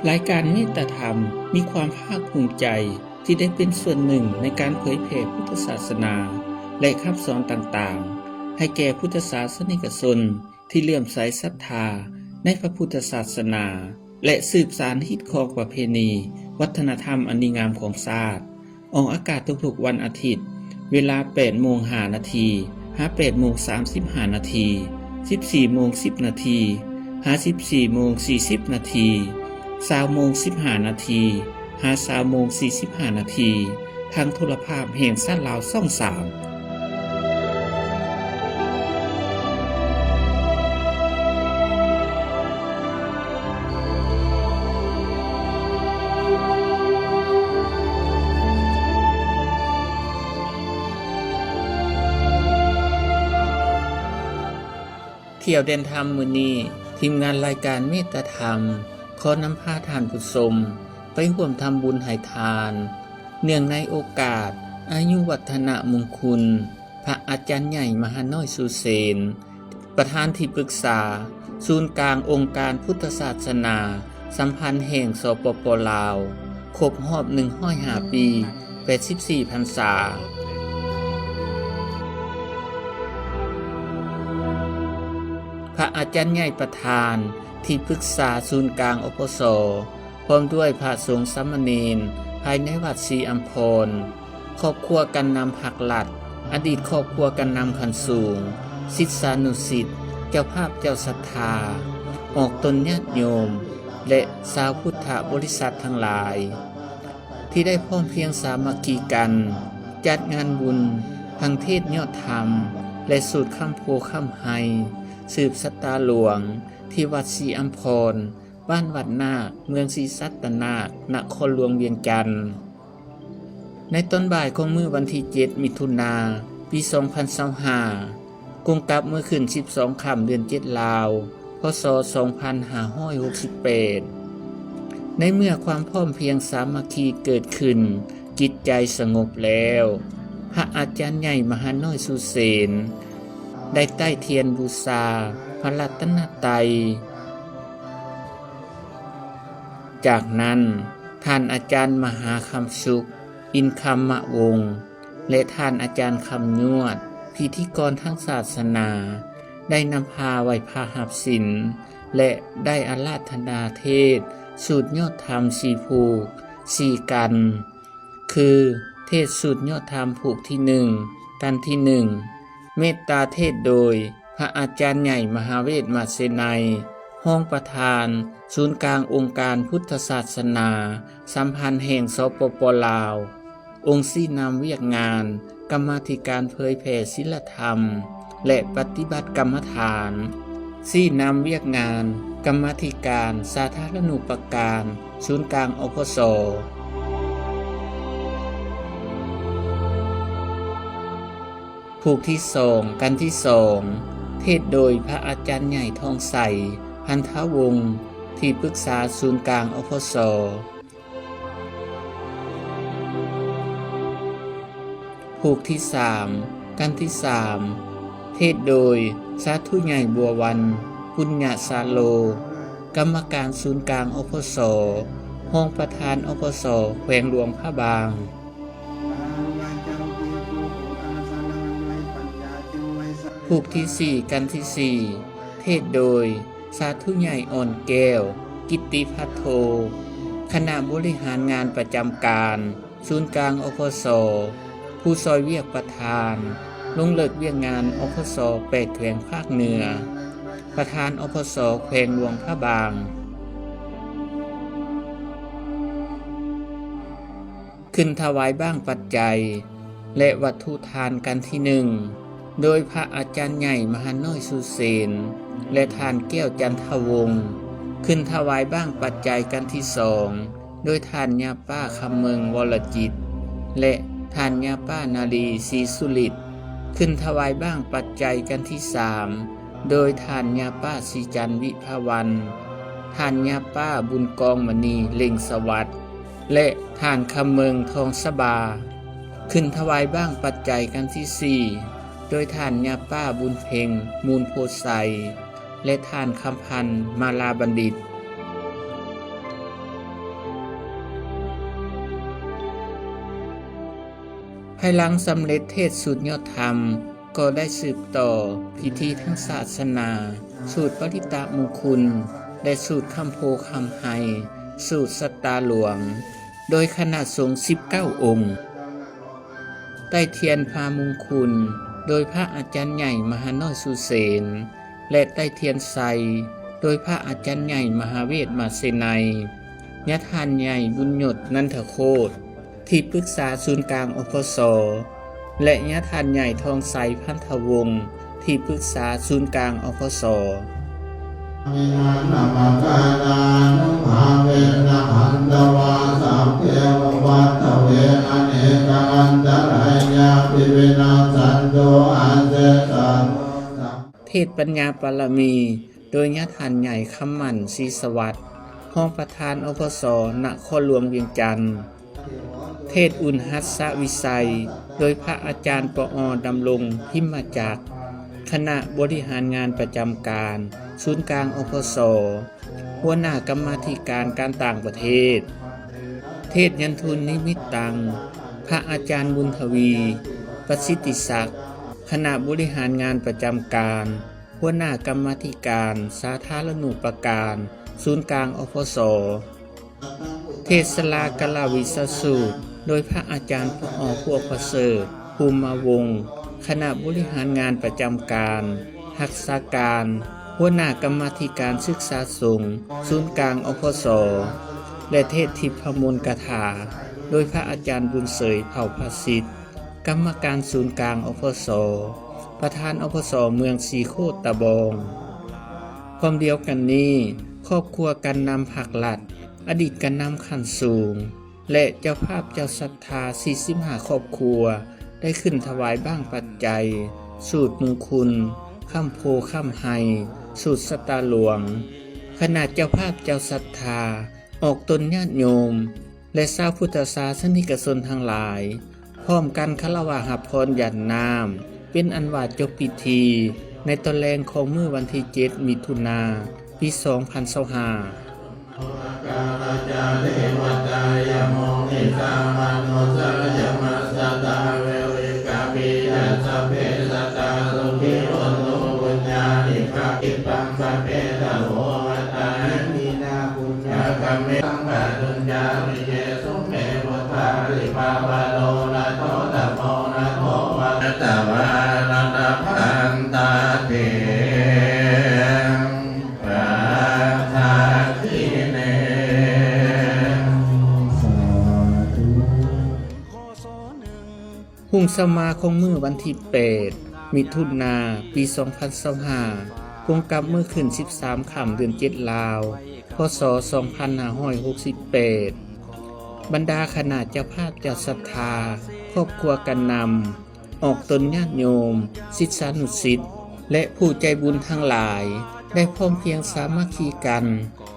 ລາຍການເມດຕາທຳມີຄວາມພາກພູມໃຈທີ່ໄດ້ເປັນສ່ວນໜຶ່ງໃນການເຜີຍແຜ່ພຸດທະສາສະໜາ ແລະ ຄຳສອນຕ່າງໆ ໃຫ້ແກ່ພຸດທະສາສະນິກະຊົນທີ່ເລື່ອມໃສສັດທາໃນພະພຸດທະສາສະໜາ ແລະ ສືບສານຮີດຄອງປະເພນີວັດທະນະທຳອັນດີງາມຂອງຊາດ. ອອກອາກາດທຸກໆວັນອາທິດ ເວລາແປດໂມງຫ້ານາທີ ຫາແປດໂມງສາມສິບຫ້ານາທີ, ສິບສີ່ໂມງສິບນາທີ ຫາສິບສີ່ໂມງສີ່ສິບນາທີ, ຊາວໂມງສິບຫ້ານາທີ ຫາຊາວໂມງສີ່ສິບຫ້ານາທີ ທາງໂທລະພາບແຫ່ງຊາດລາວຊ່ອງສາມ. ທ່ຽວແດນທຳມື້ນີ້, ທີມງານລາຍການເມດຕາທຳ ຂໍນຳພາທ່ານຜູ້ຊົມໄປຮ່ວມທຳບຸນໃຫ້ທານ ເນື່ອງໃນໂອກາດອາຍຸວັດທະນະມຸງຄຸນ ພະອາຈານໃຫຍ່ມະຫານ້ອຍ ຊູເສນ, ປະທານທີ່ປຶກສາສູນກາງອົງການພຸດທະສາສະໜາສຳພັນແຫ່ງ ສປປ ລາວ ຄົບຮອບໜຶ່ງຮ້ອຍຫ້າປີ ແປດສິບສີ່ພັນສາ. ພະອາຈານໃຫຍ່ປະທານທີ່ປຶກສາສູນກາງ ອພສ ພ້ອມດ້ວຍພະສົງສາມະເນນພາຍໃນວັດສີອຳພອນ, ຄອບຄົວການນຳພັກລັດ, ອະດີດຄອບຄົວການນຳຂັ້ນສູງ, ສິດສານຸສິດ, ເຈົ້າພາບເຈົ້າສັດທາ, ອອກຕົນຍາດໂຍມ ແລະ ຊາວພຸດທະບໍລິສັດທັງຫຼາຍ ທີ່ໄດ້ພ້ອມພຽງສາມັກຄີກັນ ຈັດງານບຸນຟັງເທດຍອດທຳ ແລະ ສູດຄຳໂພຄຳໄຮ ສືບຊະຕາຫຼວງ ທີ່ວັດສີອຳພອນ ບ້ານວັດນາກ ເມືອງສີສັດຕະນາກ ນະຄອນຫຼວງວຽງຈັນ. ໃນຕອນບ່າຍຂອງມື້ວັນທີເຈັດ ມິຖຸນາ ປີສອງພັນຊາວຫ້າ ກົງກັບມື້ຂຶ້ນສິບສອງຄ່ຳເດືອນເຈັດລາວ ພ.ສ. ສອງພັນຫ້າຮ້ອຍຫົກສິບແປດ ໃນເມື່ອຄວາມພ້ອມພຽງສາມັກຄີເກີດຂຶ້ນ, ຈິດໃຈສະຫງົບແລ້ວ, ພະອາຈານໃຫຍ່ມະຫານ້ອຍ ຊູເສນ ໄດ້ໄຕ້ທຽນບູຊາພະລັດຕະນະໄຕ. ຈາກນັ້ນ, ທ່ານອາຈານມະຫາຄຳສຸກ ອິນຄຳມະວົງ ແລະ ທ່ານອາຈານຄຳຍວດ ພິທີກອນທາງສາສະໜາ ໄດ້ນຳພາໄຫວ້ພະຮັບສິນ ແລະ ໄດ້ອາລາທະນາເທດສູດຍອດທຳສີ່ພູກ ສີ່ກັນ ຄື ເທດສູດຍອດທຳພູກທີໜຶ່ງ ກັນທີໜຶ່ງ ເມດຕາເທດໂດຍ ພະອາຈານໃຫຍ່ມະຫາເວດ ມະເຊໄນ ຮອງປະທານສູນກາງອົງການພຸດທະສາສະໜາສຳພັນແຫ່ງ ສປປ ລາວ, ອົງຊີ້ນຳວຽກງານກຳມາທິການເຜີຍແຜ່ສິນລະທຳ ແລະ ປະຕິບັດກຳມະຖານ, ຊີ້ນຳວຽກງານກຳມາທິການສາທາລະນູປະການສູນກາງ ອພສ. ພູກທີສອງ ກັນທີສອງ ເທດໂດຍພະອາຈານໃຫຍ່ ທອງໃສ ພັນທະວົງ ທີ່ປຶກສາສູນກາງ ອພສ. ພູກທີສາມ ກັນທີສາມ ເທດໂດຍສາທຸໃຫຍ່ ບົວວັນ ປຸນຍະສາໂລ ກຳມະການສູນກາງ ອພສ, ຮອງປະທານ ອພສ ແຂວງຫຼວງພະບາງ. ພູກທີສີ່ ກັນທີສີ່ ເທດໂດຍສາທຸໃຫຍ່ ອ່ອນແກ້ວ ກິດຕິພັດໂທ ຄະນະບໍລິຫານງານປະຈຳການ ສູນກາງ ອພສ, ຜູ້ຊ່ອຍວຽກປະທານ ລົງເລິກວຽກງານ ອພສ ແປດແຂວງພາກເໜືອ, ປະທານ ອພສ ແຂວງຫຼວງພະບາງ. ຂຶ້ນຖວາຍບາງປັດໄຈ ແລະ ວັດຖຸທານ ກັນທີໜຶ່ງ ໂດຍພະອາຈານໃຫຍ່ ມະຫານ້ອຍ ຊູເສນ ແລະ ທ່ານ ແກ້ວ ຈັນທະວົງ. ຂຶ້ນຖວາຍບາງປັດໄຈ ກັນທີສອງ ໂດຍທ່ານຍ່າປ້າ ຄຳເມິງ ວໍລະຈິດ ແລະ ທ່ານຍ່າປ້າ ນາລີ ສີສຸລິດ. ຂຶ້ນຖວາຍບາງປັດໄຈ ກັນທີສາມ ໂດຍທ່ານຍ່າປ້າ ສີຈັນ ວິພາວັນ, ທ່ານຍ່າປ້າ ບຸນກອງມະນີ ເລັ່ງສະຫວັດ ແລະ ທ່ານ ຄຳເມິງ ທອງສະບາ. ຂຶ້ນຖວາຍບາງປັດໄຈ ກັນທີສີ່ ໂດຍທ່ານຍ່າປ້າ ບຸນເພັງ ມູນໂພໄຊ ແລະ ທ່ານ ຄຳພັນ ມາລາບັນດິດ. ພາຍຫຼັງສຳເລັດເທດສູດຍອດທຳ ກໍໄດ້ສືບຕໍ່ພິທີທາງສາສະໜາ, ສູດປະລິຕະມຸງຄຸນ ແລະ ສູດຄ້ຳໂພຄ້ຳໄຮ, ສູດຊະຕາຫຼວງ ໂດຍຄະນະສົງສິບເກົ້າອົງ, ໄຕ້ທຽນພາມຸງຄຸນ ໂດຍພະອາຈານໃຫຍ່ມະຫານ້ອຍສຸເສນ ແລະ ໄຕ້ທຽນໄຊ ໂດຍພະອາຈານໃຫຍ່ມະຫາເວດມາເຊໄນ, ຍາທ່ານໃຫຍ່ບຸນຍົດ ນັນທະໂຄດ ທີ່ປຶກສາສູນກາງ ອພສ ແລະ ຍາທ່ານໃຫຍ່ທອງໄຊ ພັນທະວົງ ທີ່ປຶກສາສູນກາງ ອພສ. ເທດປັນຍາປາລະມີ ໂດຍຍາທ່ານໃຫຍ່ ຄຳໝັ້ນ ສີສະຫວັດ ຮອງປະທານ ອພສ ນະຄອນຫຼວງວຽງຈັນ. ເທດອຸນຫັດສະວິໄສ ໂດຍພະອາຈານ ປອ ດຳລົງ ພິມມະຈັກ ຄະນະບໍລິຫານງານປະຈຳການ ສູນກາງ ອພສ, ຫົວໜ້າກຳມາທິການການຕ່າງປະເທດ. ເທດຍັນທຸນນິມິດຕັງ ພະອາຈານບຸນທະວີ ປະສິດຕິສັກ ຄະນະບໍລິຫານງານປະຈຳການ ຫົວໜ້າກຳມາທິການສາທາລະນູປະການ ສູນກາງ ອພສ. ເທດສະລາກາລະວິຊາສູດ ໂດຍພະອາຈານ ປອ ພວກປະເສີດ ພູມມະວົງ ຄະນະບໍລິຫານງານປະຈຳການ ຮັກສາການ ຫົວໜ້າກຳມາທິການສຶກສາສົງ ສູນກາງ ອພສ ແລະ ເທດທິບພະມົນກະຖາ ໂດຍພະອາຈານບຸນເສີຍ ເຜົ່າພະສິດ ກຳມະການສູນກາງ ອພສ, ປະທານ ອພສ ເມືອງສີໂຄດຕະບອງ. ພ້ອມດຽວກັນນີ້, ຄອບຄົວການນຳພັກລັດ, ອະດີດການນຳຂັ້ນສູງ ແລະ ເຈົ້າພາບເຈົ້າສັດທາສີ່ສິບຫ້າຄອບຄົວ ໄດ້ຂຶ້ນຖວາຍບ້າງປັດໄຈ, ສູດມຸງຄຸນ, ຄ້ຳໂພຄ້ຳໄຮ, ສູດຊະຕາຫຼວງ. ຄະນະເຈົ້າພາບເຈົ້າສັດທາ ອອກຕົນຍາດໂຍມ ແລະ ຊາວພຸດທະສາສະນິກະຊົນທັງຫຼາຍ ພ້ອມກັນຄາລະວະຮັບພອນຢາດນ້ຳ ເປັນອັນວ່າຈົບພິທີໃນຕອນແລງຂອງມື້ວັນທີເຈັດ ມິຖຸນາ ປີສອງພັນຊາວຫ້າ.ຮຸ່ງເຊົ້າມາຂອງມື້ວັນທີແປດ ມິຖຸນາ ປີສອງພັນຊາວຫ້າ ກົງກັບມື້ຂຶ້ນສິບສາມຄ່ຳເດືອນເຈັດລາວ ພ.ສ. ສອງພັນຫ້າຮ້ອຍຫົກສິບແປດ ບັນດາຄະນະເຈົ້າພາບເຈົ້າສັດທາ, ຄອບຄົວການນຳ, ອອກຕົນຍາດໂຍມ, ສິດສານຸສິດ ແລະ ຜູ້ໃຈບຸນທັງຫຼາຍ ໄດ້ພ້ອມພຽງສາມັກຄີກັນ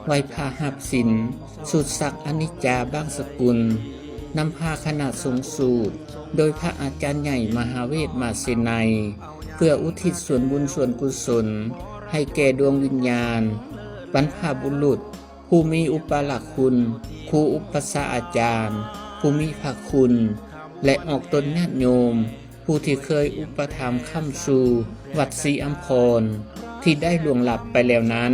ໄຫວ້ພະຮັບສິນ, ສູດສັກອະນິດຈາບາງສະກຸນ, ນຳພາຄະນະສົງສູດ ໂດຍພະອາຈານໃຫຍ່ມະຫາເວດມາເຊໄນ ເພື່ອອຸທິດສ່ວນບຸນສ່ວນກຸສົນໃຫ້ແກ່ດວງວິນຍານບັນພະບຸລຸດ ຜູ້ມີອຸປະລະຄຸນ, ຄູອຸປັດຊາອາຈານ, ຜູ້ມີພະຄຸນ ແລະ ອອກຕົນຍາດໂຍມ ຜູ້ທີ່ເຄີຍອຸປະຖຳຄ້ຳຊູ່ວັດສີອຳພອນ ທີ່ໄດ້ລ່ວງລັບໄປແລ້ວນັ້ນ.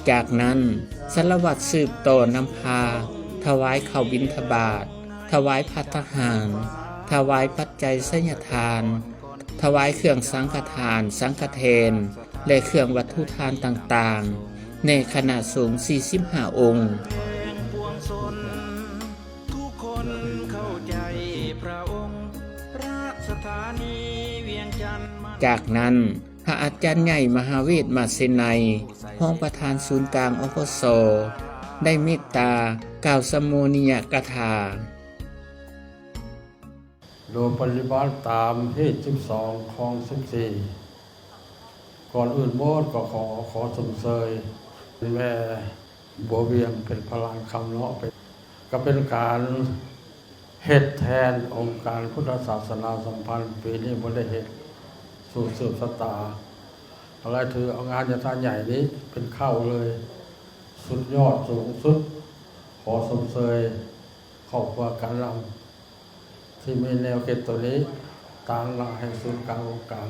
ຈາກນັ້ນ ສາລະວັດສືບຕໍ່ນຳພາຖວາຍເຂົ້າບິນທະບາດ, ຖວາຍພັດຕາຫານ, ຖວາຍປັດໄຈໄຊຍະທານ, ຖວາຍເຄື່ອງສັງຄະທານ, ສັງຄະແທນ ແລະ ເຄື່ອງວັດຖຸທານຕ່າງໆ ແດ່ຄະນະສົງສີ່ສິບຫ້າອົງ. ຈາກນັ້ນ ພະອາຈານໃຫຍ່ມະຫາເວດມາເຊໄນ ຮອງປະທານສູນກາງ ອພສ ໄດ້ເມດຕາກ່າວສະໂມນິຍະກາຖາ. ໂດຍປະລິບັດຕາມຮີດສິບສອງ ຄອງສິບສີ່ ກ່ອນອື່ນໝົດກໍຂໍ ຂໍຊົມເຊີຍແມ່ບົວວຽງເພັດພະລານຄຳເນາະ ເປັນ ກໍເປັນການເຮັດແທນອົງການພຸດທະສາສະໜາສຳພັນ ປີນີ້ບໍ່ໄດ້ເຮັດ ສູ້ສືບຊະຕາ ກໍເລີຍຖືເອົາງານຍາທ່ານໃຫຍ່ນີ້ເປັນເຄົ້າເລີຍ ສຸດຍອດສູງສຸດ ຂໍຊົມເຊີຍຄອບຄົວການນຳທີ່ມີແນວຄິດໂຕນີ້ ຕາງໜ້າໃຫ້ສູນກາງອົງການ.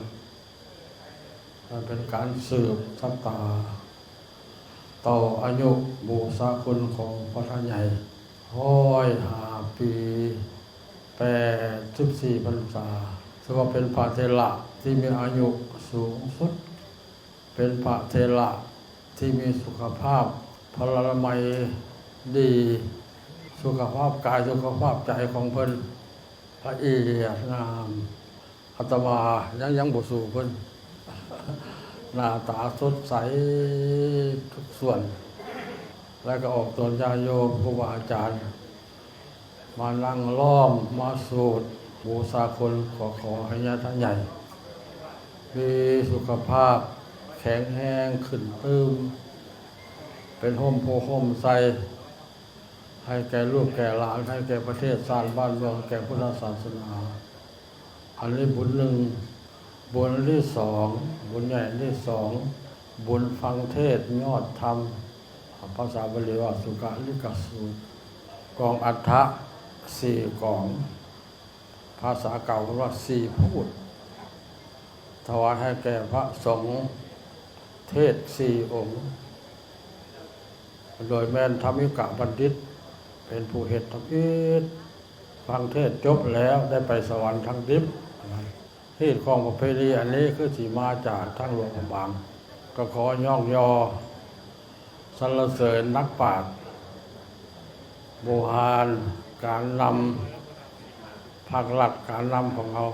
ມັນເປັນການສືບຊະຕາຕໍ່ອາຍຸບູຊາຄຸນຂອງພະທາດໃຫຍ່ ຮ້ອຍຫ້າປີ ແປດສິບສີ່ພັນສາ, ຖືວ່າເປັນພະເຖລະທີ່ມີອາຍຸສູງສຸດ, ເປັນພະເຖລະທີ່ມີສຸຂະພາບພະລານາໄມດີ, ສຸຂະພາບກາຍ ສຸຂະພາບໃຈຂອງເພິ່ນລະອຽດງາມ. ອາດຕະມາຍັງ ຍັງບໍ່ສູ້ເພິ່ນ. ໜ້າຕາສົດໃສທຸກສ່ວນ ແລະກໍອອກຕົນຍາດໂຍມ ຄູບາອາຈານ ມານັ່ງລ້ອມ ມາສູດບູຊາຄຸນ. ກໍຂໍໃຫ້ຍາດໃຫຍ່ມີສຸຂະພາບແຂງແຮງຂຶ້ນຕື່ມ, ເປັນຮົ່ມໂພຮົ່ມໄຊ ໃຫ້ແກ່ລູກແກ່ຫຼານ, ໃຫ້ແກ່ປະເທດຊາດບ້ານເມືອງ, ແກ່ພຸດທະສາສະໜາ. ອັນນີ້ບຸນໜຶ່ງ. ບຸນອັນທີສອງ, ບຸນໃຫຍ່ອັນທີສອງ, ບຸນຟັງເທດຍອດທຳ, ພາສາບາລີວ່າສຸກາລິກະສູດ, ກອງອັດຖະສີ່ກອງ, ພາສາເກົ່າເພິ່ນວ່າສີ່ພູດ, ຖວາຍໃຫ້ແກ່ພະສົງເທດສີ່ອົງ. ໂດຍແມ່ນທຳມິກະບັນດິດເປັນຜູ້ເຮັດທຳອິດ, ຟັງເທດຈົບແລ້ວໄດ້ໄປສະຫວັນທາງດິບ. ຮີດຄອງປະເພນີອັນນີ້ຄືຊິມາຈາກທາງຫຼວງພະບາງ. ກໍຂໍຍ້ອງຍໍສັນລະເສີນນັກປາດບູຮານ, ການນຳພັກລັດການນຳຂອງເຮົາ,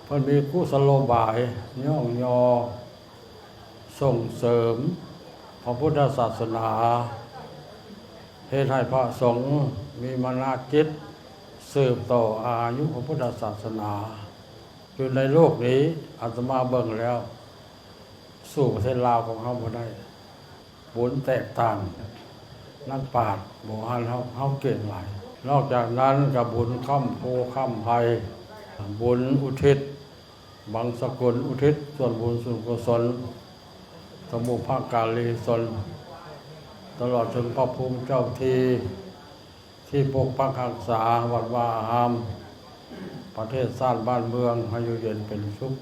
ເພິ່ນມີກຸສະໂລບາຍຍ້ອງຍໍ ສົ່ງເສີມພະພຸດທະສາສະໜາ, ເຮັດໃຫ້ພະສົງມີມານະຈິດ ສືບຕໍ່ອາຍຸພະພຸດທະສາສະໜາຢູ່ໃນໂລກນີ້. ອາດຕະມາເບິ່ງແລ້ວ ສູ້ປະເທດລາວຂອງເຮົາບໍ່ໄດ້. ບຸນແຕກຕ່າງ, ນັກປາດບູຮານເຮົາ ເຮົາເກັ່ງຫຼາຍ. ນອກຈາກນັ້ນກໍບຸນຄ້ຳໂພຄ້ຳໄພ, ບຸນອຸທິດ ບັງສະກຸນ ອຸທິດສ່ວນບຸນສ່ວນກຸສົນຕໍ່ບຸບພະກາລີຊົນ, ຕະຫຼອດເຖິງພະພູມເຈົ້າທີ່ ທີ່ປົກປັກຮັກສາວັດວາອາຮາມ, ປະເທດຊາດບ້ານເມືອງ ໃຫ້ຢູ່ເຢັນເປັນສຸກ,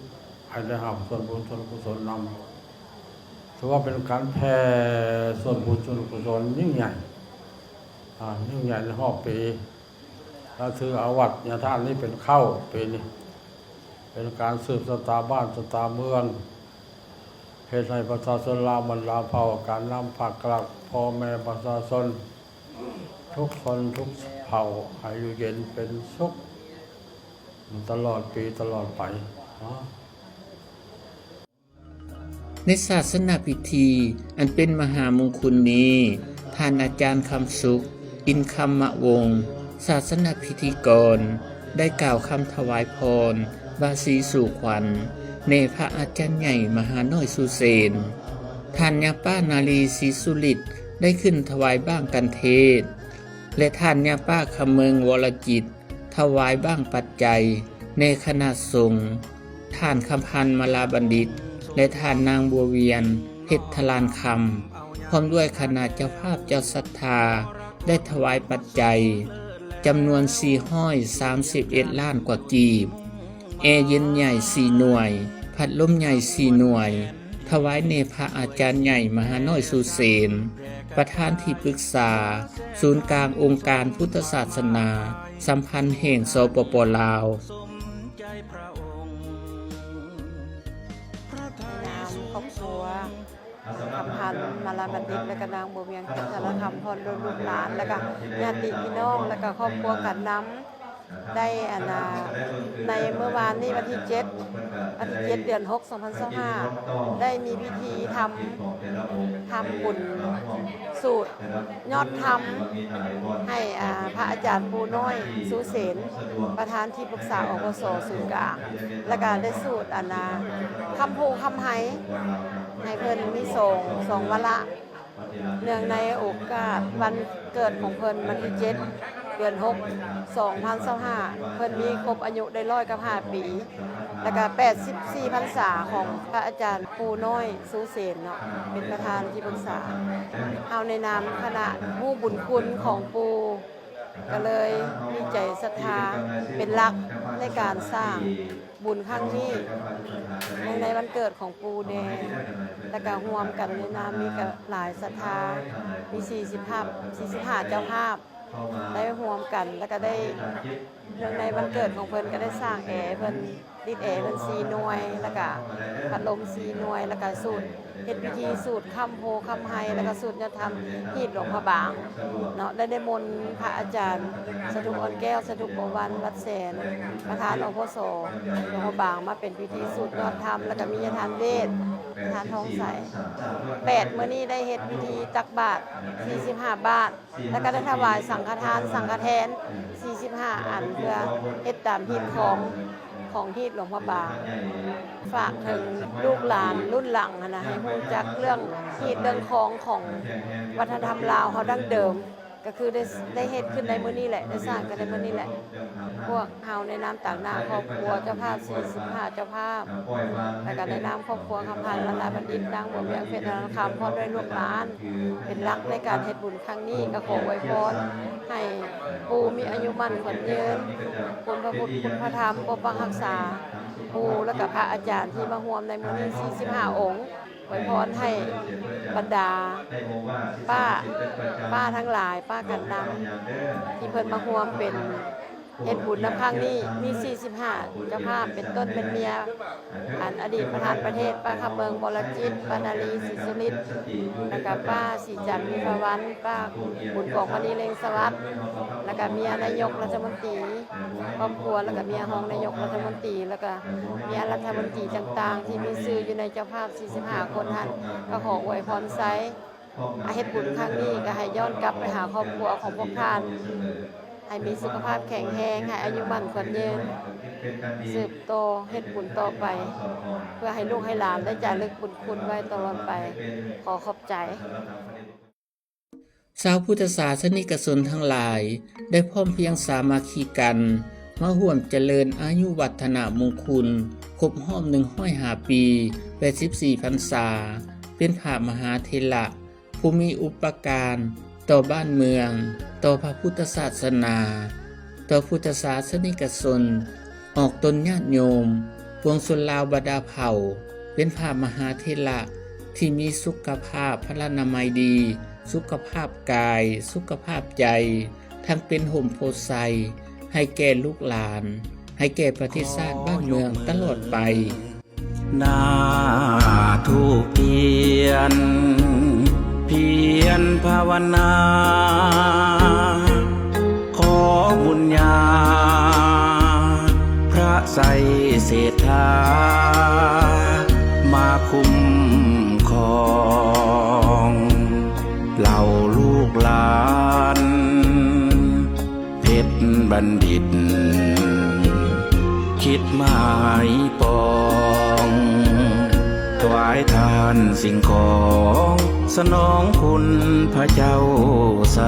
ໃຫ້ໄດ້ຮັບສ່ວນບຸນສ່ວນກຸສົນນຳ. ຖືວ່າເປັນການແຜ່ສ່ວນບຸນສ່ວນກຸສົນຍິ່ງໃຫຍ່, ອາ, ຍິ່ງໃຫຍ່ໃນຮອບປີ. ແລະ ຖືເອົາວັດຍາທາດນີ້ເປັນເຄົ້າປີນີ້, ເປັນການສືບຊະຕາບ້ານຊະຕາເມືອງ, ເຮັດໃຫ້ປະຊາຊົນລາວບັນດາເຜົ່າ, ການນຳພັກລັດ, ພໍ່ແມ່ປະຊາຊົນທຸກຊົນທຸກເຜົ່າ ໃຫ້ຢູ່ເຢັນເປັນສຸກຕະຫຼອດປີຕະຫຼອດໄປເນາະ. ໃນສາສະນະພິທີອັນເປັນມະຫາມຸງຄຸນນີ້, ທ່ານອາຈານຄຳສຸກ ອິນຄຳມະວົງ ສາສະນະພິທີກອນ ໄດ້ກ່າວຄຳຖວາຍພອນບາສີສູ່ຂວັນແດ່ພະອາຈານໃຫຍ່ມະຫານ້ອຍສຸເສນ, ທ່ານຍາປ້ານາລີ ສີສຸລິດ ໄດ້ຂຶ້ນຖວາຍບ້າງກັນເທດ ແລະ ທ່ານຍາປ້າຄຳເມີງ ວໍລະຈິດ ຖວາຍບ້າງປັດໄຈແດ່ຄະນະສົງ, ທ່ານຄຳພັນ ມາລາບັນດິດ ແລະ ທ່ານນາງບົວວຽນ ເພັດທະລານຄຳ ພ້ອມດ້ວຍຄະນະເຈົ້າພາບເຈົ້າສັດທາ ໄດ້ຖວາຍປັດໄຈຈຳນວນສີ່ຮ້ອຍສາມສິບເອັດລ້ານກວ່າກີບ, ແອເຢັນໃຫຍ່ສີ່ໜ່ວຍ, ພັດລົມໃຫຍ່ສີ່ໜ່ວຍ, ຖວາຍແດ່ພະອາຈານໃຫຍ່ມະຫານ້ອຍສຸເສນ, ປະທານທີ່ປຶກສາສູນກາງອົງການພຸດທະສາສະໜາສຳພັນແຫ່ງ ສປປ ລາວ. ໃນນາມຄອບຄົວ ຄຳພັນ ມາລາບັນດິດ ແລະກະນາງບົວວຽນ ເພັດທະລານຄຳ ພ້ອມດ້ວຍລູກຫຼານ ແລະກະຍາດຕິພີ່ນ້ອງ ແລະກະຄອບຄົວການນຳ ໄດ້ ອັນນ່າ ໃນມື້ວານນີ້ ວັນທີເຈັດ ວັນທີເຈັດ ເດືອນຫົກ ສອງພັນຊາວຫ້າ ໄດ້ມີພິທີທຳ ທຳບຸນສູດຍອດທຳ ໃຫ້ ອາ ພະອາຈານປູນ້ອຍ ຊູເສນ ປະທານທີ່ປຶກສາ ອພສ ສູນກາງ ແລະກະໄດ້ສູດ ອັນນ່າ ຄຳພູຄຳໄຮ ໃຫ້ເພິ່ນມີສອງ ສອງວາລະ ເນື່ອງໃນໂອກາດວັນເກີດຂອງເພິ່ນ ວັນທີເຈັດ ເດືອນຫົກ ສອງພັນຊາວຫ້າ ເພິ່ນມີຄົບອາຍຸໄດ້ຮ້ອຍກັບຫ້າປີ ແລ້ວກະແປດສິບສີ່ພັນສາຂອງພະອາຈານປູ່ນ້ອຍ ຊູເສນເນາະ ເປັນປະທານທີ່ປຶກສາ. ເຮົາໃນນາມຄະນະຮູ້ບຸນຄຸນຂອງປູ່ ກະເລີຍມີໃຈສັດທາເປັນຫຼັກໃນການສ້າງບຸນຄັ້ງນີ້ ເນື່ອງໃນວັນເກີດຂອງປູ່ແດ່ ແລ້ວກະຮ່ວມກັນໃນນາມນີ້ກະຫຼາຍສັດທາ ມີສີ່ສິບ ສີ່ສິບຫ້າເຈົ້າພາບ ໄດ້ຮ່ວມກັນ ແລ້ວກະໄດ້ ເນື່ອງໃນວັນເກີດຂອງເພິ່ນ ກະໄດ້ສ້າງແອໃຫ້ເພິ່ນ ຕິດແອເພິ່ນສີ່ໜ່ວຍ ແລ້ວກະພັດລົມສີ່ໜ່ວຍ ແລ້ວກະສູດ ເຮັດພິທີສູດຄ້ຳໂພຄ້ຳໄຮ ແລ້ວກະສູດຍອດທຳຮີດຫຼວງພະບາງເນາະ ໄດ້ນິມົນພະອາຈານສະທຸກ ອ່ອນແກ້ວ ສະທຸກບໍວວັນ ວັດແສນ ປະທານ ອພສ ຫຼວງພະບາງ ມາເປັນພິທີສູດຍອດທຳ ແລ້ວກະມີຍາທ່ານເວດ ທ່ານທອງໃສ. ແປດ ມື້ນີ້ໄດ້ເຮັດພິທີຕັກບາດສີ່ສິບຫ້າບາດ ແລ້ວກະໄດ້ຖວາຍສັງຄະທານ ສັງຄະແທນສີ່ສິບຫ້າອັນ ເພື່ອເຮັດຕາມຮີດຄອງ ຂອງຮີດຫຼວງພະບາງ. ຝາກເຖິງລູກຫຼານລຸ້ນຫຼັງຫັ້ນນະ ໃຫ້ຮູ້ຈັກເລື່ອງຮີດເລື່ອງຄອງຂອງວັດທະນະທຳລາວເຮົາດັ້ງເດີມ ກະຄືໄດ້ ໄດ້ເຮັດຂຶ້ນໃນມື້ນີ້ແຫຼະ ໄດ້ສ້າງກັນໃນມື້ນີ້ແຫຼະ. ພວກເຮົາໃນນາມຕາງໜ້າຄອບຄົວເຈົ້າພາບສີ່ສິບຫ້າເຈົ້າພາບ ແລ້ວກະໃນນາມຄອບຄົວຄຳພັນ ບັນດາບັນດິດ ນາງບົວວຽງ ເພັດນະລະຄຳ ພ້ອມດ້ວຍລູກຫຼານ ເປັນຫຼັກໃນການເຮັດບຸນຄັ້ງນີ້ ກະຂໍອວຍພອນໃຫ້ປູ່ມີອາຍຸໝັ້ນຂວັນຍືນ, ຄຸນພະພຸດຄຸນພະທຳປົກປັກຮັກສາ ປູ່ ແລ້ວກະພະອາຈານທີ່ມາຮ່ວມໃນມື້ນີ້ສີ່ສິບຫ້າອົງ. ອວຍພອນໃຫ້ບັນດາປ້າ ປ້າທັງຫຼາຍ ປ້າກັນນຳ ທີ່ເພິ່ນມາຮ່ວມເປັນເຮັດບຸນນຳຄັ້ງນີ້ ມີສີ່ສິບຫ້າເຈົ້າພາບ ເປັນຕົ້ນແມ່ນເມຍ ອັນອະດີດປະທານປະເທດ ປ້າຄຳເມືອງ ວໍລະຈິດ, ປ້ານາລີ ສີສຸລິດ ແລ້ວກະປ້າສີຈັນ ວິພາວັນ, ປ້າບຸນກອງ ມະນີເລັງສະຫວັດ ແລ້ວກະເມຍນາຍົກລັດຖະມົນຕີ ຄອບຄົວ ແລ້ວກະເມຍຮອງນາຍົກລັດຖະມົນຕີ ແລ້ວກະເມຍລັດຖະມົນຕີຕ່າງໆ ທີ່ມີຊື່ຢູ່ໃນເຈົ້າພາບສີ່ສິບຫ້າຄົນຫັ້ນ ກະຂໍອວຍພອນໄຊ ອາ ເຮັດບຸນຄັ້ງນີ້ກະໃຫ້ຍ້ອນກັບໄປຫາຄອບຄົວຂອງພວກທ່ານ ໃຫ້ມີສຸຂະພາບແຂງແຮງ ໃຫ້ອາຍຸໝັ້ນຂວັນຍືນ ສືບຕໍ່ເຮັດບຸນຕໍ່ໄປ ເພື່ອໃຫ້ລູກໃຫ້ຫຼານໄດ້ຈາລຶກບຸນຄຸນໄວ້ຕະຫຼອດໄປ. ຂໍຂອບໃຈ. ຊາວພຸດທະສາສະນິກະຊົນທັງຫຼາຍ ໄດ້ພ້ອມພຽງສາມັກຄີກັນ ມາຮ່ວມຈະເລີນອາຍຸວັດທະນະມຸງຄຸນ ຄົບຮອບໜຶ່ງຮ້ອຍຫ້າປີ ແປດສິບສີ່ພັນສາ ເປັນພະມະຫາເຖລະ ຜູ້ມີອຸປະການຕໍ່ບ້ານເມືອງ, ຕໍ່ພະພຸດທະສາສະໜາ, ຕໍ່ພຸດທະສາສະນິກະຊົນ, ອອກຕົນຍາດໂຍມ, ປວງຊົນລາວບັນດາເຜົ່າ ເປັນພະມະຫາເຖລະທີ່ມີສຸຂະພາບພະລານາໄມດີ, ສຸຂະພາບກາຍ, ສຸຂະພາບໃຈ, ທັງເປັນຮົ່ມໂພໄຊໃຫ້ແກ່ລູກຫຼານ, ໃຫ້ແກ່ປະເທດຊາດບ້ານເມືອງຕະຫຼອດໄປ. ໜ້າທູບທຽນ ພຽນພາວະນາ ຂໍບຸນຍາ ພະໄຊເສດຖາ ມາຄຸ້ມຄອງ ເຫຼົ່າລູກຫຼານ ເພັດບັນດິດ ຄິດໝາຍປອງ ຖວາຍທານສິ່ງຂອງ ສະໜອງຄຸນພະເຈົ້າໄຊ.